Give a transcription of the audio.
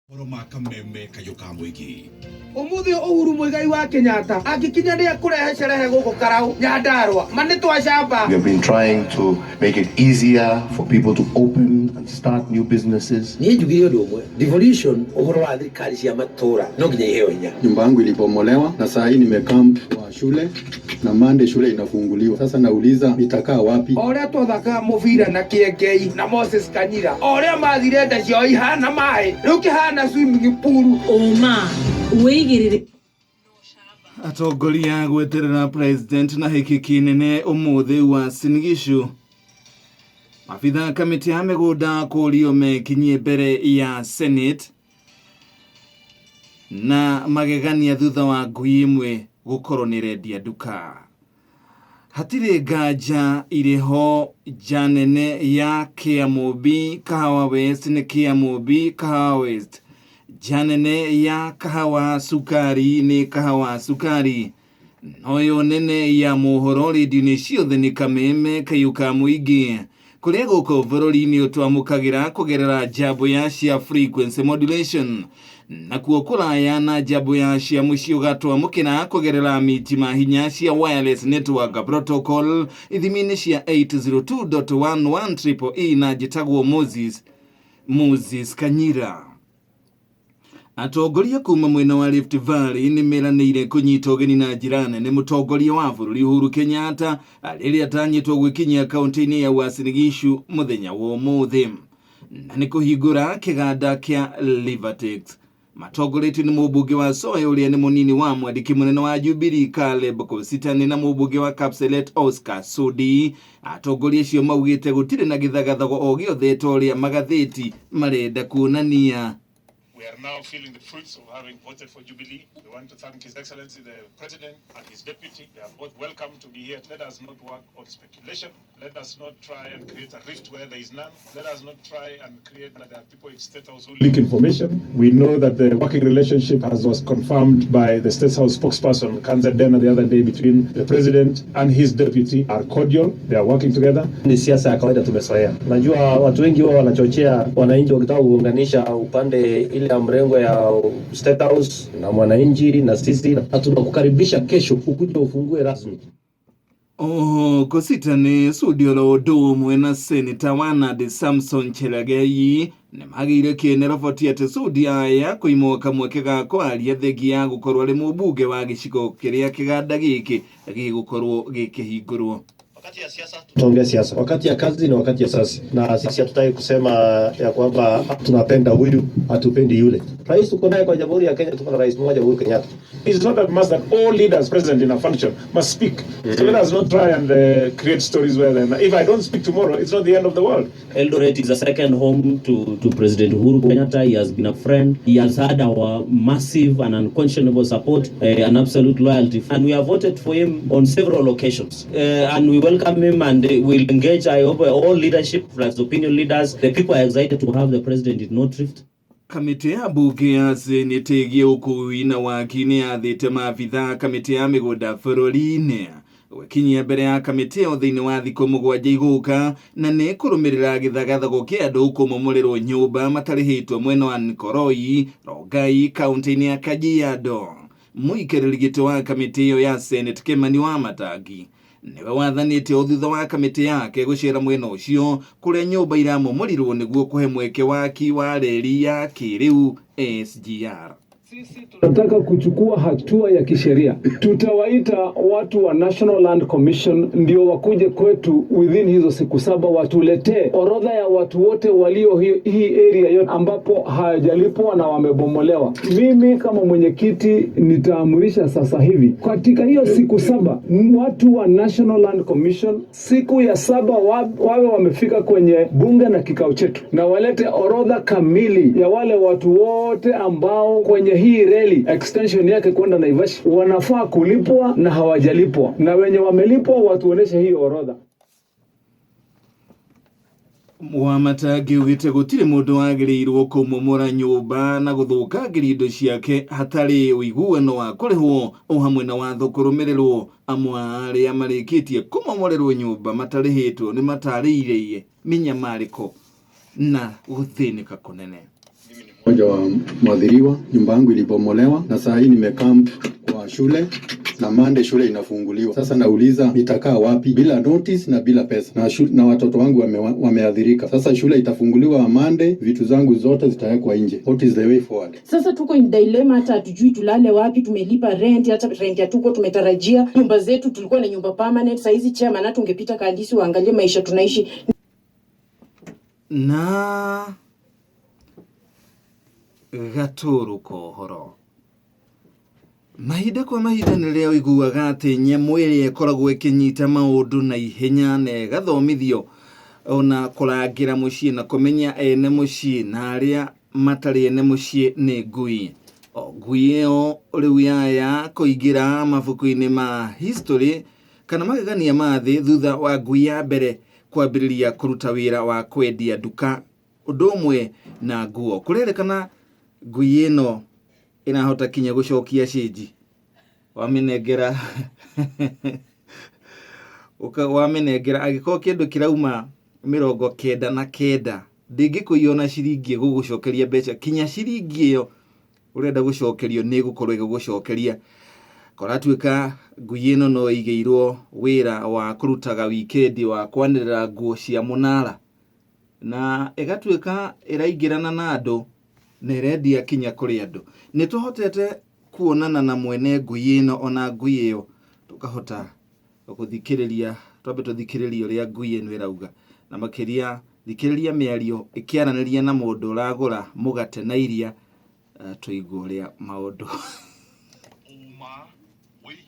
Mohoro ma kameme kayũ ka mũingĩ. Umuthi Uhuru Muigai wa Kenyatta angikinya ni akurehe sherehe guku Karau Nyandarua ma ni twacamba. We have been trying to make it easier for people to open and start new businesses. Niĩ njugire ũndũ ũmwe, devolution, ũhoro wa thirikari cia matũra no nginya iheo hinya. Nyumba yangu ilibomolewa na saa hii nimecamp kwa shule na Monday shule inafunguliwa. Sasa nauliza nitakaa wapi? O ũrĩa twathakaga mũbira na Kĩengei na Moses Kanyira, o ũrĩa mathire nda ciao ihana maĩ, rĩu kĩhana swimming pool. Ũma wĩigĩrĩrĩki. Atongoria gweterera president na hiki kinene umuthi Uasin Gishu. Maabitha kamĩtĩ ya mĩgũnda kũrio mekinyie mbere ya Senate na magegania thutha wa ngui ĩmwe gũkorwo nĩ ĩrendia nduka. Hatirĩ nganja irĩho nja nene ya Kĩamũmbi Kahawa West nĩ Kĩamũmbi Kahawa West. Nja nene ya Kahawa Cukari nĩ Kahawa Cukari. Noyo nene ya mohoro rĩndiũ-inĩ ciothe nĩ Kameme kayũ ka mũingĩ. Kũrĩa gũkũ bũrũri-inĩ ũtwamũkagĩra kũgerera njambo ya cia frequency modulation. Nakuo kũraya na njambo ya cia mũciĩ ũgatwamũkĩra kũgerera mitima hinya cia wireless network protocol ithimi-inĩ cia 802.11 triple E na njĩtagwo Moses Kanyira. Atongoria kuma mwena wa Rift Valley nĩ meranĩire kũnyita ũgeni na njĩra nene mũtongoria wa bũrũri Uhuru Kenyatta rĩrĩa atanyĩtwo gwĩkinyia kaunti-inĩ ya Uasin Gishu mũthenya wa ũmũthĩ na nĩ kũhingũra kĩganda kĩa Rivatex. Matongoretio nĩ mũmbunge wa Soy ũrĩa nĩ mũnini wa mwandĩki mũnene wa Jubilee Caleb Kositany na mũmbunge wa Kapseret Oscar Sudi. Atongoria acio maugĩte gũtirĩ na gĩthagathago o gĩothe ta ũrĩa magathĩti marenda kuonania. We are now feeling the fruits of having voted for Jubilee. We want to thank His Excellency the President and his deputy. They are both welcome to be here. Let us not work on speculation. Let us not try and create a rift where there is none. Let us not try and create that there are people in State House who leak information. We know that the working relationship, as was confirmed by the State House spokesperson, Kanza Dena, the other day, between the President and his deputy are cordial. They are working together. Ni siasa ya kawaida tumezoea. Najua watu wengi huwa wanachochea wananchi wakitaka kuunganisha upande ile ya mrengo ya State House na mwananchi na sisi, na tunakukaribisha kesho ukuje ufungue rasmi. Oho Kositany Sudi oro ũndũ ũmwe na seneta wa Nandi Samson Cherargei nĩ magĩire kĩene roboti atĩ Sudi aya kũimwo kamweke ga kwaria thengia ya gũkorwo arĩ mũmbunge wa gĩcigo kĩrĩa kĩganda gĩkĩ gĩgũkorwo gĩkĩhingũrwo. Wakati ya siasa tutaongea siasa, wakati ya kazi ni wakati ya sasa, na sisi hatutaki kusema ya kwamba tunapenda huyu hatupendi yule. Rais tuko naye kwa Jamhuri ya Kenya, tuko na rais mmoja Uhuru Kenyatta. It's not that must that all leaders present in a function must speak. So let us not try and create stories where then if I don't speak tomorrow, it's not the end of the world. Eldoret is a second home to President Uhuru Kenyatta. He has been a friend. He has had our massive and unquestionable support and absolute loyalty. And we have voted for him on several occasions. And we welcome him and we'll engage, I hope, all leadership, plus opinion leaders. The people are excited to have the president in North Rift. Kamĩtĩ ya mbunge ya Senate ĩgiĩ ũkui na waki nĩ yathĩte maabitha kamĩtĩ ya mĩgũnda bũrũri-inĩ gwĩkinyia mbere ya kamĩtĩ ĩyo thĩinĩ wa thikũ mũgwanja igũka na nĩ kũrũmĩrĩra gĩthagathago kĩa andũ kũmomorerwo nyũmba matarĩhĩtwo mwena wa Nkoroi, Rongai, kaunti-inĩ ya Kajiado. Mũikarĩri gĩtĩ wa kamĩtĩ ĩyo ya Senate Kimani Wamatangi nĩwe wathanĩte o thutha wa kamĩtĩ yake gũcera mwena ũcio kũrĩa nyũmba iramomorirwo nĩguo kũhe mweke waki wa reri ya kĩrĩu SGR. Tunataka kuchukua hatua ya kisheria. Tutawaita watu wa National Land Commission ndio wakuje kwetu within hizo siku 7 watuletee orodha ya watu wote walio hii area yote ambapo hawajalipwa na wamebomolewa. Mimi kama mwenyekiti nitaamurisha sasa hivi katika hiyo siku 7 watu wa National Land Commission siku ya 7 wawe wamefika kwenye bunge na kikao chetu na walete orodha kamili ya wale watu wote ambao kwenye hii reli extension yake kwenda Naivasha wanafaa kulipwa na hawajalipwa, na wenye wamelipwa watuoneshe hii orodha. Wamatangi ugite gũtirĩ mũndũ wagĩrĩirwo kũmomora nyũmba na gũthũkangĩria indo ciake hatarĩ ũiguano wa kũrĩhwo o hamwe na watho kũrũmĩrĩrwo. Amwe a arĩa marĩkĩtie kũmomorerwo nyũmba matarĩhĩtwo nĩ matarĩirie mĩnyamarĩko na gũthĩnĩka kũnene. Mimi ni Mmoja wa mwathiriwa, nyumba yangu ilibomolewa na saa hii nimecamp kwa shule na Monday shule inafunguliwa. Sasa nauliza nitakaa wapi bila notice na bila pesa na watoto wangu wameathirika. Sasa shule itafunguliwa Monday, vitu zangu zote zitawekwa nje. What is the way forward? Sasa tuko in dilemma, hata hatujui tulale wapi. Tumelipa rent, hata rent hatuko tumetarajia. Nyumba zetu tulikuwa na nyumba permanent, saa hizi chairman, hata ungepita Kandisi uangalie maisha tunaishi. Na gatũrũ kohoro mahinda kwa mahinda nĩ rĩrĩa ũiguaga atĩ nyamũ ĩrĩa ĩkoragwo ĩkĩnyita maũndũ na ihenya na ĩgathomithio ona kũrangĩra mũciĩ na kũmenya ene mũciĩ na arĩa matarĩ ene mũciĩ nĩ ngui. O ngui ĩyo rĩu yaya kũingĩra mabuku-inĩ ma history kana magegania ma thĩ thutha wa ngui ya mbere kwambĩrĩria kũruta wĩra wa kwendia nduka ũndũ ũmwe na nguo. Kũrerĩkana ngui ĩno ĩrahota kinya gũcokia cĩnji wamĩnengera wamĩnengera angĩkorwo kĩndũ kĩrauma 99 ndĩngĩkũiya ona ciringi ĩgũgũcokeria mbeca kinya ciringi ĩyo ũrenda gũcokerio nĩ ĩgũkorwo ĩgĩgũcokeria. Koratuĩka ngui ĩno no ĩigĩirwo wĩra wa kũrutaga wikendi wa kwanĩrĩra nguo cia mũnara na ĩgatuĩka ĩraingĩrana na andũ na ĩrendia kinya kũrĩ andũ. Nĩ tũhotete kuonana na mwene ngui ĩno ona ngui ĩyo tũkahota gũthikĩrĩria, twambe tũthikĩrĩrie ũrĩa ngui ĩno ĩrauga na makĩria thikĩrĩria mĩario ĩkĩaranĩria na mũndũ ũragũra mũgate na iria, tũigue ũrĩa maũndũ